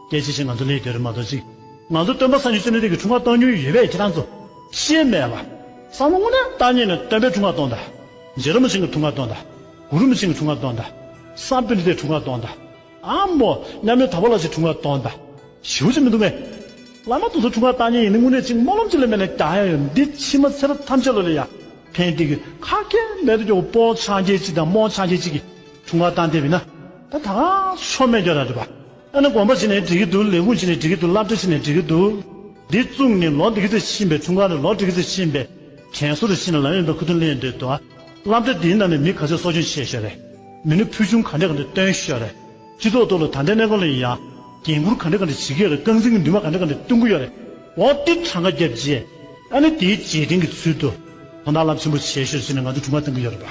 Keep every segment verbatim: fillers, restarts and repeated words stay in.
སྐད་ཆ་བཤད་ང་ཚོ་ལས་དོན་རེད་མ་གཏོགས་ཅིག་ང་ཚོ་སྟོན་པ་སངས་རྒྱས་བཅོམ་ལྡན་འདས་ཀྱི་འཁྲུངས་སྐར་གཏོང་མྱོང་ཡོད་པས་ཁྱེད་རང་ཚོ་ཤེས་མེད་པ། བསམ་བློ་དངོས་གནས་བཏང་ཉིད་ནས་སྟོན་པའི་འཁྲུངས་སྐར་གཏོང་དང་། རྗེ་རིན་པོ་ཆེ་གི་འཁྲུངས་སྐར་གཏོང་དང་།། གུ་རུ་རིན་པོ་ཆེ་གི་འཁྲུངས་སྐར་གཏོང་དང་། སམ་བྷོ་ཊ་དེའི་འཁྲུངས་སྐར་གཏོང་དང་། ཨ་མོ་མཉམ་མེད་དྭགས་པོ་ལགས་ཀྱི་འཁྲུངས་སྐར་གཏོང་དང་། ཞེ་པོ་ཅིག་མི་འདུག་གས། བླ་མ་དེ་ཚོ་འཁྲུངས་སྐར་བཏང་ཉིད་ཡིན་ནི་དངོས་གནས་ཅིག་སྨོན་ལམ་ཅིག་ལ་མེད་ན་རྒྱག་ཡ་ཡོད། འདི་ཕྱི་མ་ཚེ་རབས་ཐམས་ཅད་ལོ་ལ་ཡ་ཕན་བདེ་གི་ཁ་སྐད་མེད་དུ་ཀྱོག་སྤོ་ཆང་རྒྱལ་ཅིག་དང་རྨོ་ཆང་རྒྱལ་ཅིག་གི་འཁྲུངས་སྐར་བཏང་བསྡད་པ་ཡིན་ན་ད་ད་ག་ཤོ་མེད་ཀྱོག་ར་རེད་པ། ཨ་ནི་དགོན་པ་ཕྱིན་ནས་འགྲིག་གི་འདུག་ལས་ཁུངས་ཕྱིན་ནས་འགྲིག་གི་འདུག་སློབ་གྲྭ་ཕྱིན་ནས་འགྲིག་གི་འདུག་འདི་བཙུགས་ནས་ལོ་འདི་ག་ཚོད་ཕྱིན་པའི་འཁྲུངས་སྐར་རེད། ལོ་འདི་ག་ཚོད་ཕྱིན་པའི་དྲན་གསོ་རེ་ཕྱིན་ནས་ལམ་ཡོད་པའི་ཁུ་ཐུང་ལེན་འདོད་འདུག་སློབ་གྲྭ་འདིའི་ནང་ནས་མི་ག་ཚོད་གསོ་སྐྱོང་བྱས་ཤོག་རེད། མི་སྣ་ཕུལ་བྱུང་ག་འདྲ་ག་འདྲ་བཏོན་ཤོག་རེད། སྤྱི་ཚོགས་ཐོག་ལ་ད་ལྟའི་གནས་སྐབས་ལ་ཡང་འགན་འཁུར་ག་འདྲ་ག་འདྲ་བྱེད་ཀྱི་ཡོད་རེད། རྐང་འཛིན་གྱི་འདུན་མ་ག་འདྲ་ག་འདྲ་སྟོན་གྱི་ཡོད་རེད། འོ་དེ་གྲངས་ཀ་བརྒྱབ་རྗེས་ཨ་ནི་དེའི་རྗེས་དྲན་གྱི་ཚུལ་དུ་དོན་དག་རླབས་ཆེན་པོ་བྱས་ཤོག་ཟེར་ནས་ང་ཚོ་འཁྲུངས་སྐར་གཏོང་གི་ཡོད་རེད་པ།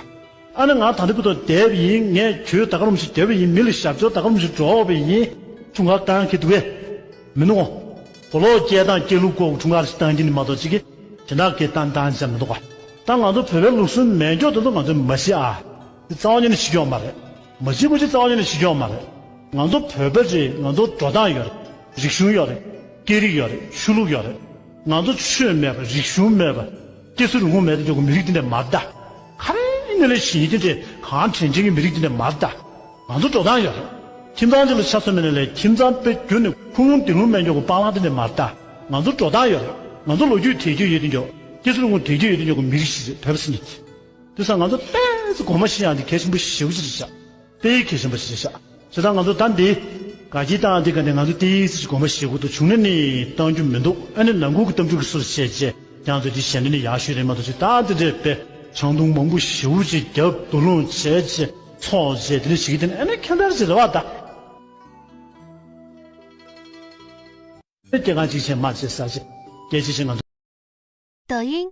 ཨ་ནི་ང་ད་ལྟ་བར་དུ་བསྡད་པ་ཡིན། ངས་གྱོད་ད་ག་རུམ་ཞིག་བསྡད་པ་ཡིན། མི་ལ་ཞབས་ཞུ་ད་ག་རུམ་ཞིག་འགྲོ་བ་ཡིན། འཁྲུངས་སྐར་བཏང་གི་འདུག་གས། མི་འདུག་གོ། གོ་ལོག་སྐྱེས་སྟངས་སྐྱེས་ལུགས་སྐོར་འཁྲུངས་སྐར་ཞིག་བཏང་གི་ནི་མ་གཏོགས་ཅིག་གི་དེ་འདྲ་གི་བཏང་བཏང་བྱས་མི་འདུག་ག། ད་ང་ཚོ་བོད་པའི་ལུགས་སྲོལ་མེད་ཀྱོག་དེ་ཚོ་ང་ཚོས་མ་ཤེས་ཨ། དེ་རྩ་བ་ཉིད་ནས་ཤེས་ཀྱོག་མ་རེད། མ་ཤེས་དགོས་ཅིག་རྩ་བ་ཉིད་ནས་ཤེས་ཀྱོག་མ་རེད། ང་ཚོ་བོད་པ་རེད། ང་ཚོ་འགྲོ་སྟངས་ཡོད་རེད། རིག་གཞུང་ཡོད་རེད། སྐད་རིགས་ཡོད་རེད། ཆོས་ལུགས་ཡོད་རེད། ང་ཚོ་ཆོས་མེད་པ་རིག་གཞུང་མེད་པ། སྐྱེ་སྲིད་རིན་གོང་མེད་དུ་འཇོག་གི་མི་རིགས་འདི་འདྲ་མ་རེད་ད། ག་རེ་ཡིན་ནའི་ལས་གཞི་ཡིན་དེ་འདྲས་གང་དྲན་ཅན་གྱི་མི་རིགས་འདི་འདྲ་མ་རེད་ད། ང་ཚོ་འགྲོ་སྟངས་ཡོད་རེད། ཁྱིམ་ཚང་གཅིག་ལ་ཆ་མཚོན་པ་ཡིན་ན་ལས་ཁྱིམ་ཚང་དཔེ་རྒྱུན་ནས་ཁུངས་ལུང་བདེ་ལུང་མེད་འཇོག་གི་སྤང་བླང་འདི་འདྲ་མ་རེད་ད། ང་ཚོ་འགྲོ་སྟངས་ཡོད་རེད། ང་ཚོ་ལོ་རྒྱུས་དེ་རྒྱུས་ཡོད་དུ་འཇོག་སྐྱེ་སྲིད་རིན་གོང་དེ་རྒྱུས་ཡོད་དུ་འཇོག་གི་མི་རིགས་ཤིག་རེད། བོད་པ་ཟེར་ནི། དེ་ས་ང་ཚོ་ཏོག་ཙམ་དགོངས་པ་བཞེས་ཡག་འདི་གལ་ཆེན་པོ་ཞེ་པོ་ཅིག་རེད་ཤག་དཔེ་གལ་ཆེན་པོ་ཞིག་རེད་ཤག་བྱས་ཙང་ང་ཚོ་ད་འདི་དགའ་སྐྱིད་བཏང་འདི་ག་ནས་ང་ཚོ་ཏོག་ཙམ་ཅིག་དགོངས་པ་བཞེས་དགོས་འདུག་བྱུང་ན་ནི་གཏོང་རྒྱུ་མི་འདུག་ཨ་ནི་ནང་ཁུལ་གྱི་གཏམ་རྒྱུད་ཀྱི་སུ་བཤད་བྱས་ཀྱང་ཚོ་འདི་གཞན་འདི་ནི་ཡག་ཤོས་རེད་མ་གཏོགས་ཅིག་ད་འདི་འདྲས་དཔེ་ཆང་འཐུང་མང་པོ་ཞེ་པོ་ཅིག་རྒྱབ་རྡོ་ལུང་བྱས་བྱས་ཚོགས་བྱས་དེ་འདྲ་བྱེད་ཀྱི་དེ་ནི་ཨ་ནི་ཁྱད་མཚར་ཅིག་རེད་བ་ད། སྐྱེ་གང་གཅིག་བྱས་མ་བྱས་ས་བྱས་སྐད་ཆ་བྱས་ང་ཚོ། 抖音，